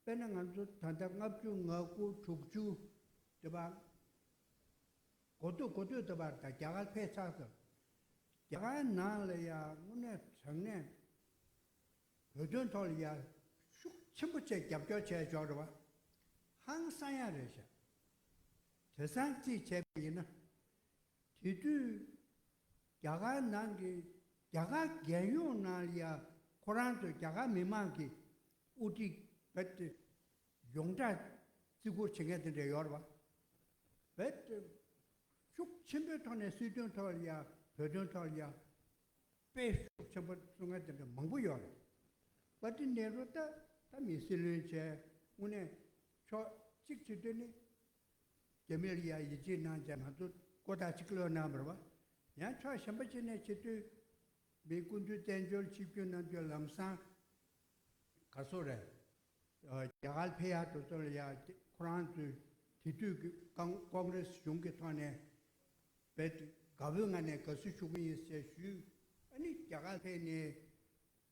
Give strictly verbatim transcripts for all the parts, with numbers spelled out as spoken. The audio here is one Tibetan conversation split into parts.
དཔེར་ན་ང་ཚོ་ད་ལྟ་ལྔ་བཅུ་ང་དགུ་དྲུག་ཅུ་དེ་བར་གོ་ཐོས་གོ་ཐོས་དེ་བར་ད་རྒྱ་གར་ཕེབས་ཚར་ཟེར། རྒྱ་གར་ནང་ལ་ཡང་དངོས་གནས་དྲང་གནས་བོད་དོན་ཐོག་ལ་ཡང་ཤུགས་ཆེན་པོ་བྱས་རྒྱབ་སྐྱོར་བྱས་ཆོག་རེད་བ། ཧང་སང་ཡ་རེད་ཤག་དེང་སང་རྩིས་བྱས་པ་ཡིན་ན། དེ་དུས་རྒྱ་གར་ནང་གི་རྒྱ་གར་རྒྱལ་ཡོངས་ནང་ལ་ཡང་ཁོ་རང་ཚོ་རྒྱ་གར་མི་མང་གི་དབུ་ཁྲིད་རྦད་དེ་ཡོངས་གྲགས་བརྩི་བཀུར་བྱེད་མཁན་དེ་འདྲ་ཡོད་རེད་བ། རྦད་དེ་ཤུགས་ཆེན་པོའི་ཐོག་ནས་སྲིད་དོན་ཐོག་ལ་ཡང་བོད་དོན་ཐོག་ལ་ཡང་དཔེ་ཤུགས་ཆེན་པོ་གསུང་མཁན་དེ་འདྲ་མང་པོ་ཡོད་རེད། པཎ་ཌི་ཏ་ནེ་རུ་ད་ད་མི་སྲིད་བློན་བྱས་དངོས་གནས་ཕྱོགས་གཅིག་བྱེད་དུས་ནི། རྒྱ་མིར་ཡ་ཡིད་ཆེས་གནང་བྱས་ང་ཚོ་ཀོ་ཐག་གཅིག་ལོས་གནང་བ་རེད་བ། ཡང་ཕྱོགས་གཞན་པ་ཅིག་ནས་བྱེད་དུས། མི་སྐུ་མདུན་བཙན་བྱོལ་ཆིབས་བསྒྱུར་གནང་དུས་ལམ་སང་། ག་སོ་རེད། རྒྱ་གར་ཕེབས་ཡག་དེ་ཚོ་ལ་ཡ་ཁོ་རང་ཚོའི་དེ་དུས་ཀྱི་ཀོང་ཀོང་རེ་སི་གཞུང་གི་ཐོག་ནས་རྦད་དགའ་བོའི་ངང་ནས་དགའ་བསུ་ཞུ་གི་ཡིན་ཟེར་ཞུས། ཨ་ནི་རྒྱ་གར་ཕེབས་ནས་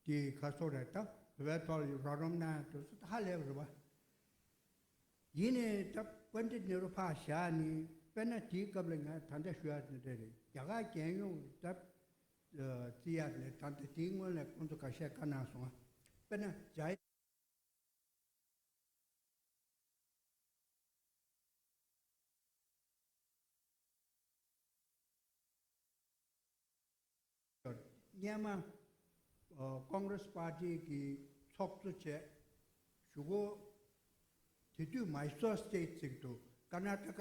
དེ་ག་སོ་རེད་ད་བོད་པའི་ཐོག་ལ་རོགས་རམ་གནང་དེ་ཚོ་ཧ་ལས་པ་རེད་བ། ཡིན་ནའི་ད་པཎ་ཌི་ཏ་ནེ་རུ་ཕར་བཞག་ནས་དཔེར་ན་དེའི་སྐབས་ལ་ང་ད་ལྟ་ཞུ་ཡག་དེ་འདྲ་རེད། རྒྱ་གར་རྒྱལ་ཡོངས་ད་བརྩི་ཡག་ནས་ད་ལྟ་དེའི་སྔོན་ལ་ཁོང་ཚོ་ཁ་ཤས་བཀའ་གནང་སོང་ང་། དཔེར་ན་རྒྱ། སྔོན་མ་ཀོང་རེ་སི་པར་ཊི་གི་ཚོགས་གཙོ་བྱས། གཞུག་གུ་དེ་དུས་མའི་སོར་སི་ཊེ་ཊི་ཟེར་གྱི་འདུག་ཀར་ན་ཊ་ཀ་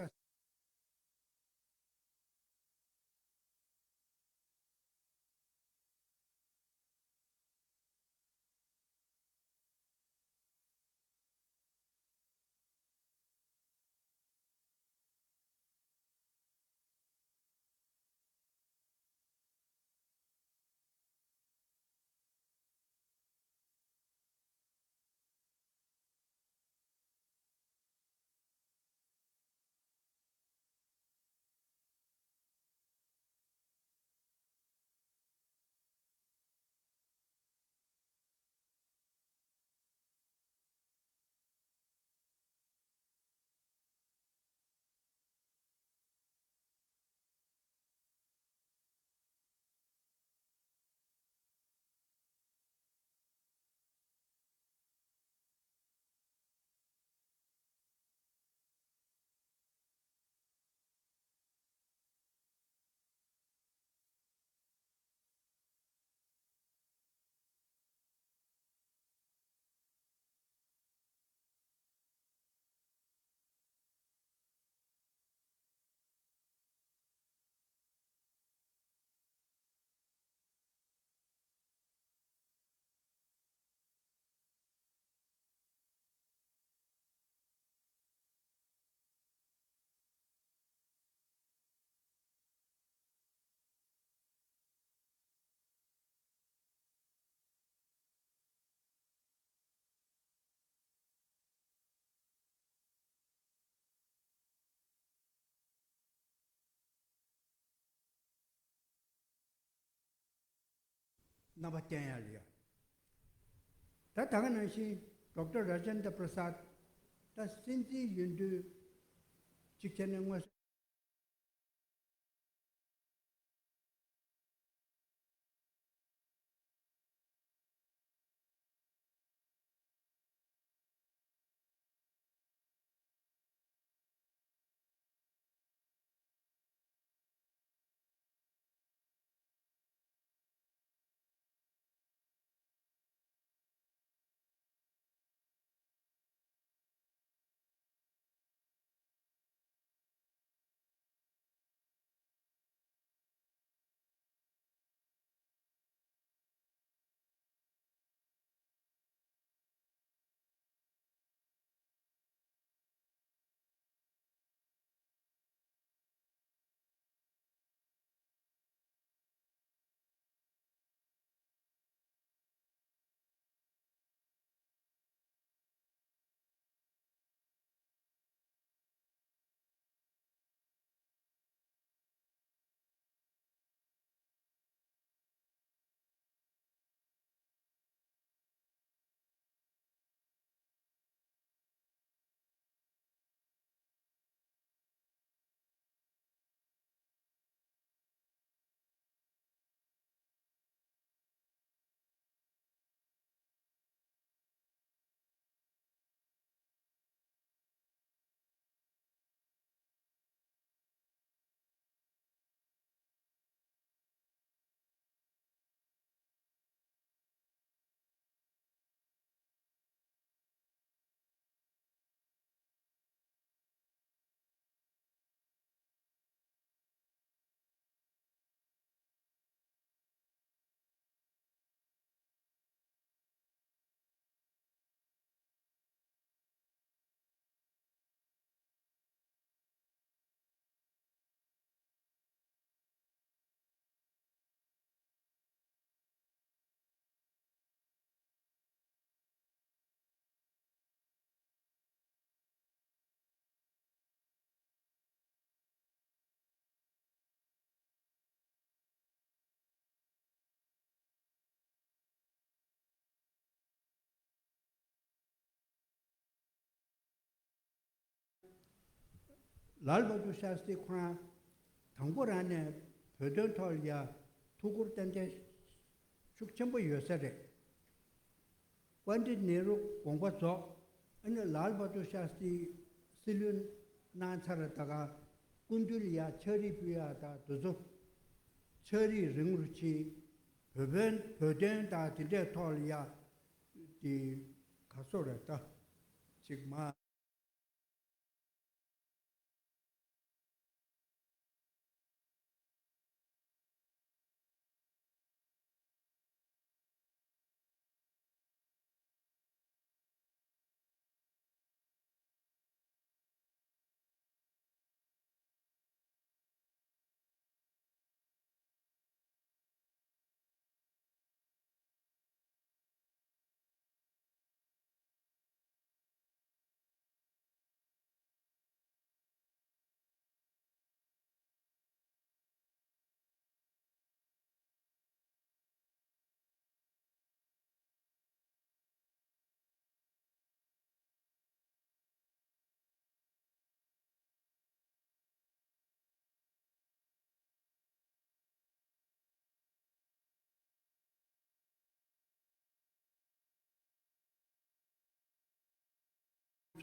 རྣམ་པ་བསྟན་ཡ་ལ་ཡ། ད་ད་ག་ནང་བཞིན་ཌོག་ཊར་ར་ཇེན་དྲ་པྲ་སཱད་ད་སྲིད་འཛིན་ཡིན་དུས་གཅིག་བྱས་ནས་དངོས་སུ། ལཱལ་བྷ་དུར་ཤཱ་སྟྲི་ཁོ་རང་དང་པོ་རང་ནས་བོད་དོན་ཐོག་ལ་ཡ་ཐུགས་ཁུར་ཏན་ཏན་ཤུགས་ཆེན་པོ་ཡོད་ས་རེད། པཎྜི་ཏ་ནེ་རུ་དགོངས་པ་རྫོགས། ཨ་ནི་ལཱལ་བྷ་དུར་ཤཱ་སྟྲི་སྲིད་བློན་གནང་ཚར། ད་ག་སྐུ་མདུན་ལ་ཡ་ཕྱག་བྲིས་ཕུལ་ཡ་ད་དེ་ཚོ་ཕྱག་བྲིས་རིང་རུ་ཕྱིན། བོད་དོན་བོད་དོན་དང་དེ་འདྲའི་ཐོག་ལ་ཡ་དེ་ག་སོ་རེད་ད་ཅིག་མ།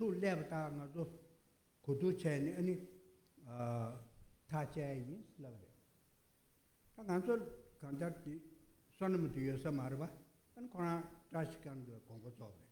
ཚུར་སླེབས་པ་དང་ང་ཚོ་གོ་བསྡུར་བྱས་ནས་ཨ་ནི་ཐག་བཅད་ཡིན་ལབ་རེད། ད་ང་ཚོ་གང་ལྟར་དེ་བསོད་ནམས་དེ་ཡོད་ས་མ་རེད་པ། ཨ་ནི་ཁོ་རང་བཀྲ་ཤིས་སྒང་གི་དགོངས་པ་རྫོགས་རེད།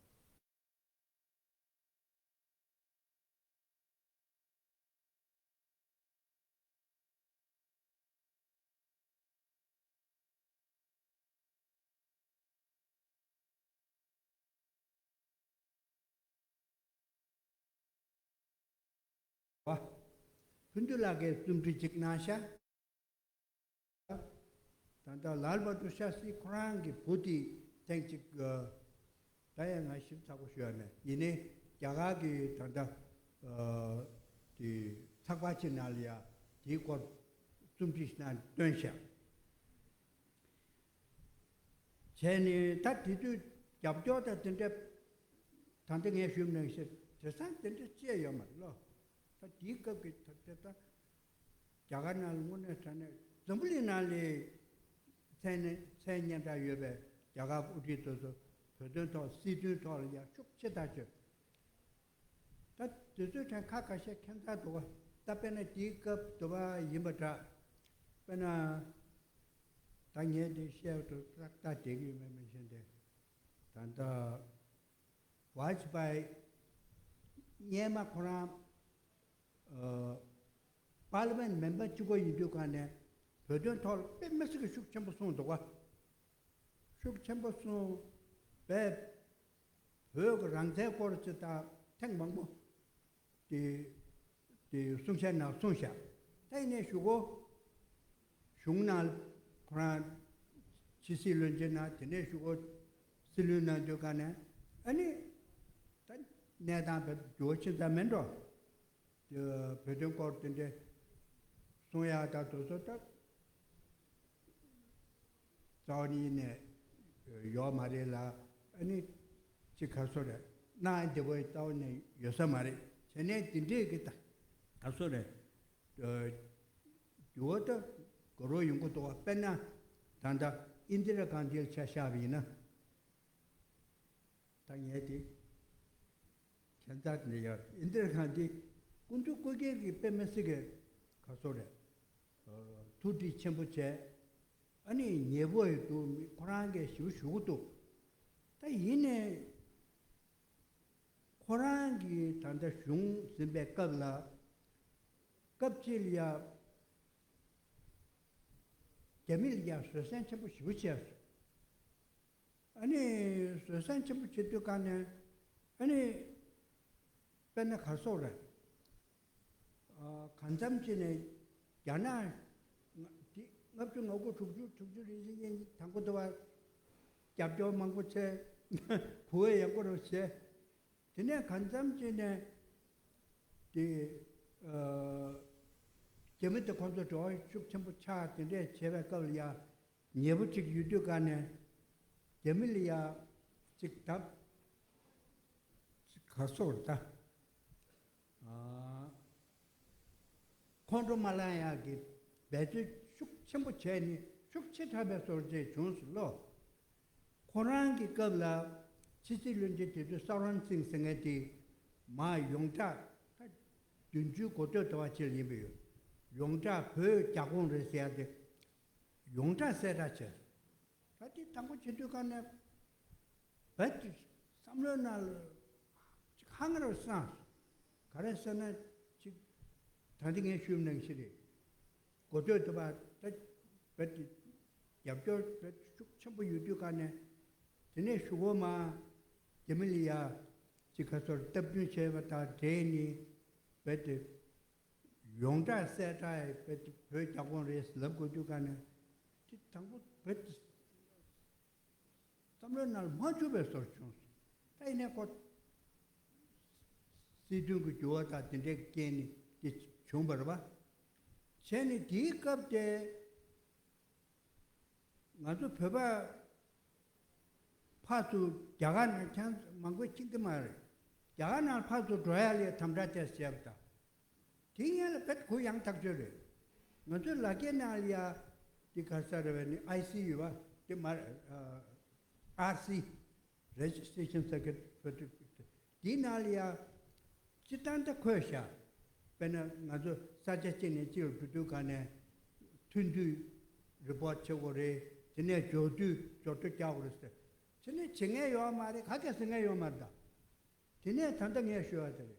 ཕུན་སྟོབས་ལགས་ཀྱིས་རྩོམ་བྲིས་ཅིག་གནང་ཤག་ད་ལྟ་ལཱལ་བྷ་དུར་ཤཱ་སྟྲི་ཁོ་རང་གི་བུ་དེ་ཐེངས་གཅིག་ད་ཡང་ང་ཞིབ་ཚགས་པོ་ཞུ་ཡ་མེད། ཡིན་ནའི་རྒྱ་གར་གྱི་ད་ལྟ་དེ་ཚགས་པར་ཅིག་ནང་ལ་ཡ་དེའི་སྐོར་རྩོམ་བྲིས་ཤིག་གནང་བཏོན་ཤག་བྱས་ནས་ད་དེ་དུས་རྒྱབ་སྐྱོར་དང་དེ་འདྲ་ད་ལྟ་ངས་ཞུས་ནང་བཞིན་དེང་སང་དེ་འདྲ་ཅི་ཡང་ཡོད་མ་རེད་ལོ། ད་དེའི་སྐབས་ཀྱི་ད་ལྟ་ད་རྒྱ་གར་ནང་ལ་དངོས་གནས་དྲང་གནས་འཛམ་བུ་གླིང་ནང་ལ་མཚན་མཚན་སྙན་གྲགས་ཡོད་པའི་རྒྱ་གར་དབུ་ཁྲིད་དེ་ཚོ་བོད་དོན་ཐོག་སྲིད་དོན་ཐོག་ལ་ཡང་ཤུགས་ཆེ་ཐག་ཆོད། ད་དེ་ཚོའི་གྲས་ཁ་ཁ་ཤས་ཁྱད་མཚར་འདུག་ག་ད་དཔེར་ན་དེའི་སྐབས་དུ་བ་ཡིན་པ་འདྲ། དཔེར་ན་ད་ངས་འདི་བཤད་དུ་ཏག་ཏག་བསྡད་ཀྱི་ཡོད་མེད་མི་ཤེས་ཏེ། ད་ལྟ་ཝཱཇ་པཱི་སྔས་མ་ཁོ་རང་ཨ་པར་ལི་མེན་མེམ་བར་གཅིག་པོ་ཡིན་དུས་ག་ནས་བོད་དོན་ཐོག་ལ་དཔེ་མི་སྲིད་ཀྱི་ཤུགས་ཆེན་པོ་གསུངས་འདུག་ག་ཤུགས་ཆེན་པོ་གསུངས་པས། བོད་ཀྱི་རང་བཙན་སྐོར་ཅིག་དང་ཐེངས་མང་པོ་དེ་དེ་གསུང་བཤད་ནང་གསུངས་ཤག་ད་ཡིན་ནའི་གཞུག་གུ་གཞུང་ནང་ཁོ་རང་ཕྱི་སྲིད་བློན་ཆེན་ནང་དེ་ནས་གཞུག་གུ་སྲིད་བློན་གནང་དུས་ག་ནས་ཨ་ནི་ད་གནས་སྟངས་བེད་འགྱུར་བ་ཕྱིན་ཙང་མེད་འགྲོ། དེ་བོད་དོན་སྐོར་དེ་འདྲའི་གསུང་ཡག་དང་དེ་ཚོ་ད་རྩ་བ་ཉིད་ནས་ཡོད་མ་རེད་ལ། ཨ་ནི་ཅི་ག་སོ་རེད། གནང་བདེ་པོའི་རྩ་བ་ནས་ཡོད་ས་མ་རེད། བྱས་ནས་དེ་འདྲས་ཀྱི་ད་ག་སོ་རེད། འགྱུར་བ་ད་དགོས་རོགས་ཡོང་གི་འདུག་བ། དཔེར་ན་ད་ལྟ་ཨིན་དི་ར་གྷན་དྷི་ལ་ཆ་བཞག་པ་ཡིན་ན། ད་ངས་དེ་ཁྱད་མཚར་འདི་ཡོད། ཨིན་དི་ར་གྷན་དྷི་སྐུ་མདུན་སྐུ་སྒེར་གྱི་དཔེ་མི་སྲིད་ཀྱི་ག་སོ་རེད། ཐུགས་འདྲིས་ཆེན་པོ་བྱས། ཨ་ནི་ཉེ་པོ་ཡི་འདུག་ཁོ་རང་གིས་ཞུ་ཞུ་གི་འདུག་ད་ཡིན་ནའི་ཁོ་རང་གིས་ད་ལྟ་གཞུང་ཟིན་པའི་སྐབས་ལ་སྐབས་གཅིག་ལ་ཡ་རྒྱ་མི་ལ་ཡ་བཟོད་བསྲན་ཆེན་པོ་ཞེ་པོ་བྱས་སོང་། ཨ་ནི་བཟོད་བསྲན་ཆེན་པོ་བྱེད་དུས་ག་ནས་ཨ་ནི་དཔེར་ན་ག་སོགས་རེད། གང་འཚམ་བྱས་ནས་རྒྱ་ནག་ལྔ་བཅུ་ང་དགུ་དྲུག་ཅུ་དྲུག་ཅུ་རེ་བཞིན་ཡིན་དང་པོ་དུ་བ་རྒྱབ་སྐྱོར་མང་པོ་བྱས། གུ་ཝེ་ཡང་སྐོར་བྱས། དེ་ནས་གང་འཚམ་བྱས་ནས་དེ་རྒྱ་མི་དེ་ཁོང་ཚོ་འགྲོ་བ་ཤུགས་ཆེན་པོ་ཆགས། དེ་འདྲས་བྱས་པའི་སྐབས་ལ་ཡ་ཉེ་པོ་གཅིག་ཡོད་དུས་ག་ནས་རྒྱ་མི་ལ་ཡ་གཅིག་ད་ག་སོགས་ད། ཁོང་ཁྲོ་མ་ལངས་ཡག་གི་འབད་རྩོལ་ཤུགས་ཆེན་པོ་བྱས་ནས་ཤུགས་ཆེ་དྲགས་པའི་བཟོ་འདྲ་བྱུང་སོང་ལོ། ཁོ་རང་གི་སྐབས་ལ་ཕྱི་སྲིད་བློན་ཆེན་དེ་དུས་སར་བན་སིང་ཟེར་མཁན་དེ་མ་ཡོངས་གྲགས་ད་བདུན་ཅུའི་འགོ་སྟོད་དུ་བ་ཅིག་ཡིན་པ་ཡོད། ཡོངས་གྲགས་བོད་རྒྱ་ཁོངས་རེད་ཟེར་ཡ་དེ་ཡོངས་གྲགས་གསལ་བསྒྲགས་བྱས། ད་དེ་དང་པོ་བྱེད་དུས་ག་ནས་བོད་ཀྱི་བསམ་བློའི་ནང་ལ་ཅིག་ཧང་རུ་སངས། ག་རེ་ཟེར་ན་ཅིག་ད་འདི་ངས་ཞུས་ནང་བཞིན་རེད། འགོ་སྟོད་དུ་བ་ད་བོད་ཀྱི་རྒྱབ་སྐྱོར་བོད་ཤུགས་ཆེན་པོ་ཡོད་དུས་ག་ནས་དེ་ནས་གཞུག་གུ་མ་རྒྱ་མི་ལ་ཡ་ཅིག་ག་ཚོར་སྟབས་བསྟུན་བྱས་པ་དང་འབྲེལ་ནས་བོད་དེ་ཡོངས་གྲགས་གསལ་བསྒྲགས་བོད་བོད་རྒྱ་ཁོངས་རེད་ལབ་དགོས་དུས་ག་ནས་དེ་དང་པོ་བོད་དེ་བསམ་བློའི་ནང་ལ་མ་བཅུག་པའི་བཟོ་བྱུང་སོང་། ད་ཡིན་ནའི་ཁོ་སྲིད་དོན་གྱི་འགྱུར་བ་དང་དེ་འདྲའི་རྐྱེན་ནས་དེ་བྱུང་བ་རེད་པ། བྱས་ནས་དེའི་སྐབས་དེ་ང་ཚོ་བོད་པ་ཕར་ཚུར་རྒྱ་གར་ནང་ཁྱང་མང་པོ་ཕྱིན་གྱི་མ་རེད། རྒྱ་གར་ནང་ཕར་ཚུར་འགྲོ་ཡ་ལ་དམ་དྲག་བྱས་བྱས་པ་དང་། དེ་སྔོན་ལ་བེད་གུ་ཡང་ཐག་ཆོད་རེད། ང་ཚོའི་ལ་རྒྱའི་ནང་ལ་ཡ་དེ་ག་ས་རེད་བས་ནི་ཨའི་སི་ཡོད་པ་དེ་མ་ཨར་སི་Registration Circuit Protection དེའི་ནང་ལ་ཡ་སྤྱི་བཏང་ད་འཁོད་བཞག་དཔེར་ན་ང་ཚོ་ས་ཆ་གཅིག་ནས་གཅིག་ལ་འགྲོ་དུས་ག་ནས་ཐོན་དུས་རི་པོར་ཊི་བྱེད་དགོས་རེད། དེ་ནས་འབྱོར་དུས་འབྱོར་ཐོ་རྒྱག་དགོས་རེད་ཟེར། དེ་ནས་བྱེད་མཁན་ཡོད་མ་རེད། ག་གེ་ཟེར་མཁན་ཡོད་མ་རེད་ད། དེ་ནས་ད་ལྟ་ངས་ཞུ་བ་དེ་རེད།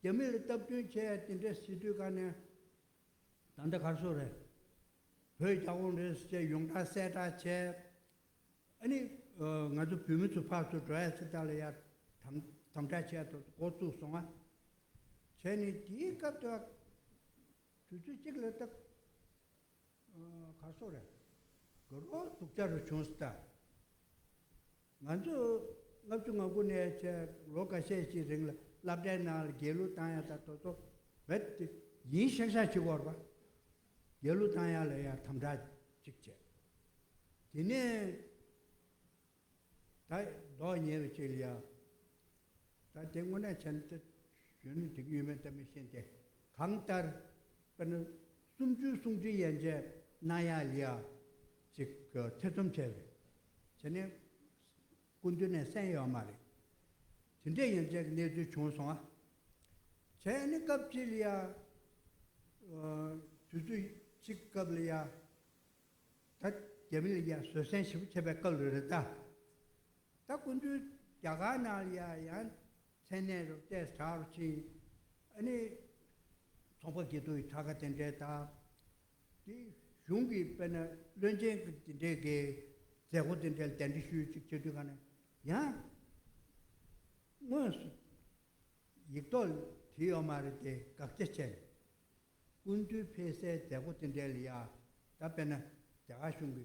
རྒྱ་མི་ལ་སྟབས་བསྟུན་བྱས་དེ་འདྲ་བྱེད་དུས་ག་ནས་ད་ལྟ་གར་སོང་རེད། བོད་རྒྱ་ཁོངས་རེད་ཟེར་ཡོངས་གྲགས་གསལ་བསྒྲགས་བྱས། ཨ་ནི་ང་ཚོ་བོད་མི་ཚོ་ཕར་ཚུར་འགྲོ་ཡ་ཚེ་ད་ལ་ཡ་དམ་དམ་དྲག་བྱས་ཏེ་འགོ་བཙུགས་སོང་ང་། བྱས་ནས་དེའི་སྐབས་དུ་དུས་ཚོད་གཅིག་ལ་སྟབས། གར་སོང་རེད། དགའ་རོགས་སྡུག་ཅག་རུ་བྱུང་སྟ། ང་ཚོ་ལྔ་བཅུ་ང་དགུ་ནས་བྱས་ལོ་འགའ་ཤས་ཤིག་རིང་ལ་སློབ་གྲྭའི་ནང་ལ་རྒྱལ་གླུ་བཏང་ཡ་དང་དོ་ཚོ་བེད་དེ་ཡིན་ཤག་ཤག་བྱེད་དགོས་རེད་པ། རྒྱལ་གླུ་བཏང་ཡ་ལ་ཡ་དམ་དྲག་ཅིག་བྱས། དེ་ནས་ད་མདོག་ཉེས་པ་ཅིག་ལ་ཡ། ད་དེ་དངོས་གནས་བྱས་ན་ད་གཞོན་ནུ་འགྲིག་ཡོད་མེད་ད་མི་ཤེས་ཏེ། གང་ལྟར་དཔེར་ན་གསུམ་བཅུའི་གསུང་འཕྲིན་ཡན་ཆད་གནང་ཡག་ལ་ཡ་ཅིག་ཐེ་ཚོམ་བྱས་པས། བྱས་ནས་སྐུ་མདུན་ནས་གསན་ཡོད་མ་རེད། དེ་འདྲས་ཡན་ཆད་ཀྱི་གནས་ཚུལ་བྱུང་སོང་ཨ། བྱས་ནས་སྐབས་གཅིག་ལ་ཡ། དུས་ཚོད་གཅིག་སྐབས་ལ་ཡ། ད་རྒྱ་མི་ལ་ཡ་བཟོད་བསྲན་ཞེ་པོ་བྱས་པའི་སྐབས་ལ་རེད་ད། ད་སྐུ་མདུན་རྒྱ་གར་ནང་ལ་ཡ་ཡང་མཚན་གནས་རུ་བལྟས་དྲག་རུ་ཕྱིན། ཨ་ནི་ཚོང་པ་སྐྱིད་སྡུག་ཡི་དྲག་ག་དེ་འདྲའི་དང་། དེ་གཞུང་གི་དཔེར་ན་བློན་ཆེན་གྱི་དེ་འདྲའི་གི་མཛད་སྒོ་དེ་འདྲའི་གདན་འདྲེན་ཞུས་ཅིག་བྱེད་དུས་ག་ནས་ཡང་དངོས་སུ་ཡིག་ཐོག་བྲིས་ཡོད་མ་རེད་དེ་དགག་བྱ་བྱས། སྐུ་མདུན་ཕེབས་སའི་མཛད་སྒོ་དེ་འདྲའི་ལ་ཡ་ད་དཔེར་ན་རྒྱ་གར་གཞུང་གི་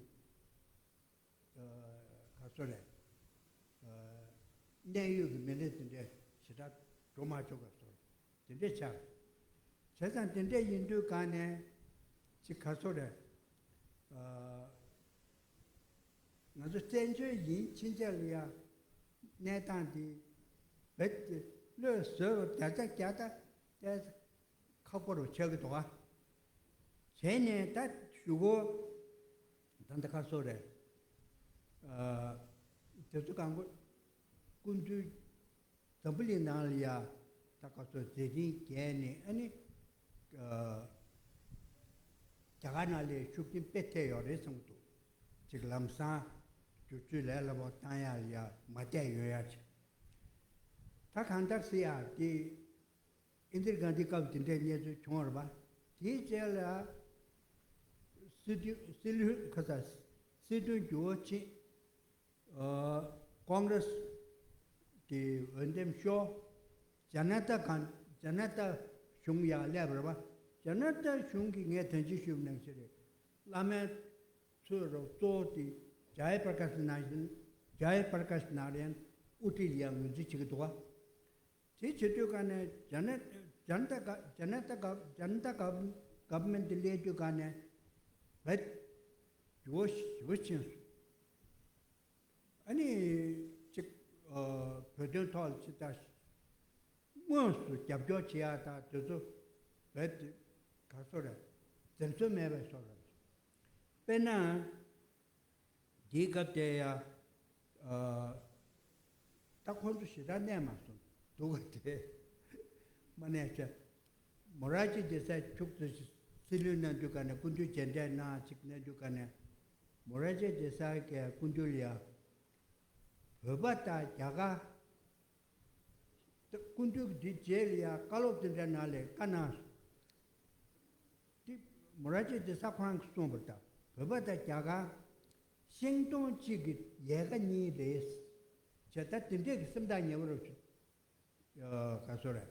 ག་སོ་རེད། གནད་ཡོད་ཀྱི་མི་སྣ་དེ་འདྲའི་ཞེ་དྲག་འགྲོ་མ་ཆོག་ག་སོ་དེ་འདྲའི་ཆགས། བྱས་ཙང་དེ་འདྲ་ཡིན་དུས་གང་ནས་ཅིག་ག་སོ་རེད། ང་ཚོ་བཙན་བྱོལ་ཡིན་ཕྱིན་ཆད་ལ་ཡ་གནས་སྟངས་འདི་བེད་བློས་བཟོས་རུ་བརྡ་རྩ་རྒྱག་ད་ལྟ། ཁག་པོ་རུ་ཆགས་ཀྱི་འདུག་ག་བྱས་ནས་ད་གཞུག་གུ་ད་ལྟ་ག་སོ་རེད། ཨ། དེ་ཚོ་གང་གོ་སྐུ་མདུན་འཛམ་བུ་གླིང་ནང་ལ་ཡ་ད་ག་སོ་མཛད་འཕྲིན་རྒྱས་ནས་ཨ་ནི་ཨ། རྒྱ་གར་ནང་ལ་ཤུགས་རྐྱེན་དཔེ་ཐེབས་ཡོད་རེད་བསམ་གྱི་འདུག་ཅིག་ལམ་སང་བསྒྱུར་བཅོས་ལས་སླ་པོ་བཏང་ཡ་ལ་ཡ་མ་བསྡད་ཡོད་ཡ་ཅིག་ད་གང་ལྟར་ཟེར་ཡ་དེ། ཨིན་དིར་གྷན་དྷི་སྐབས་དེ་འདྲའི་གནས་ཚུལ་བྱུང་བ་རེད་པ། དེའི་རྗེས་ལ་སྲིད་དོན་སྲིད་བློན་ཁ་ས་སྲིད་དོན་འགྱུར་བ་ཕྱིན། ཨ། ཀོང་རེས་ཀྱི་འོས་འདེམས་ཤོར། ཇ་ན་ཏ་གང་ཇ་ན་ཏ་གཞུང་ཡར་སླེབས་པ་རེད་པ། ཇ་ན་ཏ་གཞུང་གིས་ངས་དོན་ཆེན་ཞུས་པ་ནང་བཞིན་རེད། བླ་མའི་ཚོས་རོགས་གཙོ་བོ་དེ་ཇའི་པར་ཀ་ཤི་ནཱ་ཡན། ཇའི་པར་ཀ་ཤི་ནཱ་ར་ཡན་དབུ་ཁྲིད་ལ་ཡང་ངོས་འཛིན་བྱེད་ཀྱི་འདུག་ག་དེ་བྱེད་དུས་ག་ནས་ཇ་ན་ཇ་ན་ཏ་ག་ཇ་ན་ཏ་ག་ཇ་ན་ཏ་ག་ག་བྷར་མེན་ཊི་སླེབས་དུས་ག་ནས་བེད་འགྱུར་བ་ཞེ་པོ་ཕྱིན་སོང་། ཨ་ནི་ཅིག་ཨ། བོད་དོན་ཐོག་ལ་ཅི་ལྟར་དངོས་སུ་རྒྱབ་སྐྱོར་བྱེད་ཡག་དང་དེ་ཚོ་བེད་ ག་སོ་རེད། འཛེམ་ཟོན་མེད་པའི་བཟོ་འདྲ། དཔེར་ན། འདིའི་སྐབས་དེ་ཡ། ཨ། ད་ཁོང་ཚོ་ཞེ་དྲག་གནས་མ་སོང་འདུག་ག་དེ། མ་གནས་བྱས། མོ་ར་ཅི་དེ་སའི་ཕྱུག་ཏུ་སྲིད་བློན་གནང་དུས་ག་ནས་སྐུ་མདུན་མཇལ་འཕྲད་གནང་ཅིག་གནང་དུས་ག་ནས། མོ་ར་ཅི་དེ་སའི་གི་སྐུ་མདུན་ལ་ཡ། བོད་པ་དང་རྒྱ་གར། སྐུ་མདུན་གྱི་རྗེས་ལ་ཡང་བཀའ་སློབ་དེ་འདྲ་ནང་ལས་བཀའ་གནང་། དེ་མོ་ར་ཅི་དེ་ས་ཁོ་རང་གིས་གསུངས་པར་ལྟར་བོད་པ་དང་རྒྱ་གར་ཤིང་སྡོང་གཅིག་གི་ཡལ་ག་གཉིས་རེད། བྱས་ད་དེ་འདྲས་ཀྱི་སེམས་ཐག་ཉེ་བོ་རུ་ཞིག་ག་སོ་རེད།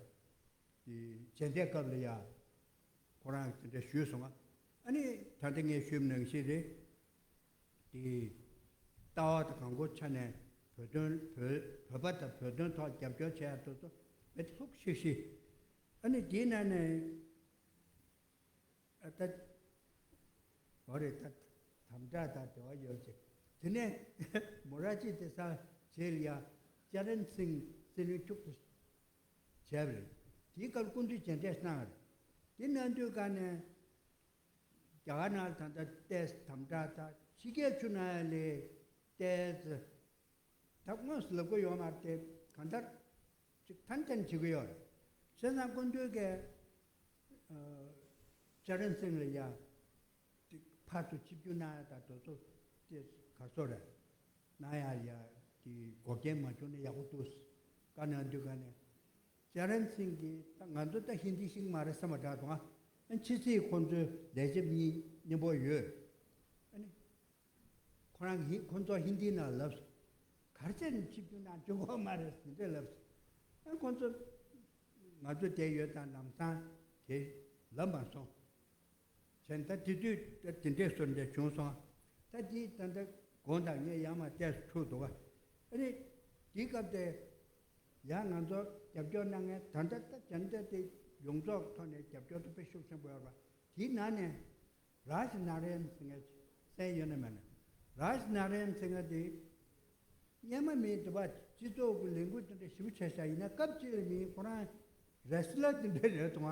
དེ་མཇལ་འཕྲད་སྐབས་ལ་ཡང་ཁོ་རང་གིས་དེ་འདྲ་ཞུས་སོང་ང་། ཨ་ནི་ད་ལྟ་ངས་ཞུས་པ་ནང་བཞིན་རེད། དེ་ལྟ་བ་དང་གང་གོ་ཆ་ནས་བོད་དོན་བོད་བོད་པ་དང་བོད་དོན་ཐོག་རྒྱབ་སྐྱོར་བྱེད་ཡ་དེ་ཚོ་བེད་ལྷུག་ཤིག་ཤིག་ཨ་ནི་དེའི་ནང་ནས་ཨ་ད་འོ་རེད། ད་དམ་དྲག་དང་འབྲེལ་བ་ཡོད་ཅིག་དེ་ནས་མོ་ར་ཅི་དེ་ས་རྗེས་ལ་ཡ་ཅ་རན་སིང་སྲིད་བློན་མཆོག་ཏུ་བྱས་པ་རེད། དེའི་སྐབས་སྐུ་མདུན་མཇལ་འཕྲད་གནང་བ་རེད། དེ་གནང་དུས་ག་ནས། རྒྱ་གར་ནང་ད་ལྟ་ཏོག་ཙམ་དམ་དྲག་དང་ཕྱི་རྒྱལ་ཕྱོགས་ནང་ལས་ཏོག་ཙམ་ད་དངོས་སུ་ལབ་གི་ཡོད་མ་རེད་དེ། གང་ལྟར་ཅིག་ཐན་ཐན་བྱེད་ཀྱི་ཡོད་རེད། བྱས་ཙང་སྐུ་མདུན་གྱིས་ཨ་ཅ་རན་སིང་ལ་ཡ་ཏིག་ཕར་ཚུར་ཆིབས་བསྒྱུར་གནང་ཡ་དང་དེ་ཚོ་ཏོག་ཙམ་ག་སོ་རེད། གནང་ཡ་ཡ་གི་འགོག་རྐྱེན་མ་བྱུང་ན་ཡག་པོ་འདུག་བཀའ་གནང་དུས་ག་ནས། ཅ་རན་སིང་གིས་ད་ང་ཚོ་ད་ཧིན་དི་ཤེས་ཀྱི་མ་རེད་བསམ་པ་འདྲ་འདུག་ཨ། ཕྱི་སྲིད་ཁོང་ཚོའི་ལས་བྱེད་གཉིས་མཉམ་པོ་ཡོད། ཨ་ནི། ཁོ་རང་གིས་ཁོང་ཚོ་ཧིན་དིའི་ནང་ལབ་སོང་། ག་རེ་བྱས་ནས་ཆིབས་བསྒྱུར་གནང་བཅུག་གི་མ་རེད་ཟེར་འདྲ་ལབ་སོང་། ཨ་ཁོང་ཚོ་ང་ཚོ་བསྡད་ཡོད་དང་ལམ་སང་དེ་ལབ་མ་སོང་། བྱས་ད་དེ་དུས་ད་དེ་འདྲས་སོ་འདྲ་བྱུང་སོང་། ད་དེ་ད་ལྟ་དགོངས་དག་ངས་ཡར་མར་བལྟས་སུ་འཁྲུག་འདུག་ག་ཨ་ནི་དེའི་སྐབས་དེ་ཡང་ང་ཚོ་རྒྱབ་སྐྱོར་གནང་མཁན་ད་ལྟ་ད་ད་ལྟ་དེ་ཡོངས་རྫོགས་ཐོག་ནས་རྒྱབ་སྐྱོར་དེ་དཔེ་ཤུགས་ཆེན་པོ་ཡོད་རེད་པ། དེའི་ནང་ནས་རཱཇ་ནཱ་ར་ཡན་ཟེར་མཁན་གསན་ཡོད་ན་མེད་ན། རཱཇ་ནཱ་ར་ཡན་ཟེར་མཁན་དེ་སྔོན་མ་མི་དེ་པ་སྤྱི་ཚོགས་ཀྱི་ལས་འགུལ་དེ་འདྲ་ཞེ་པོ་བྱས་ཤག་ཡིན་ན་སྐབས་གཅིག་ལ་མི་ཁོ་རང་རེ་སི་ལར་དེ་འདྲ་རེད་འདུག་ག་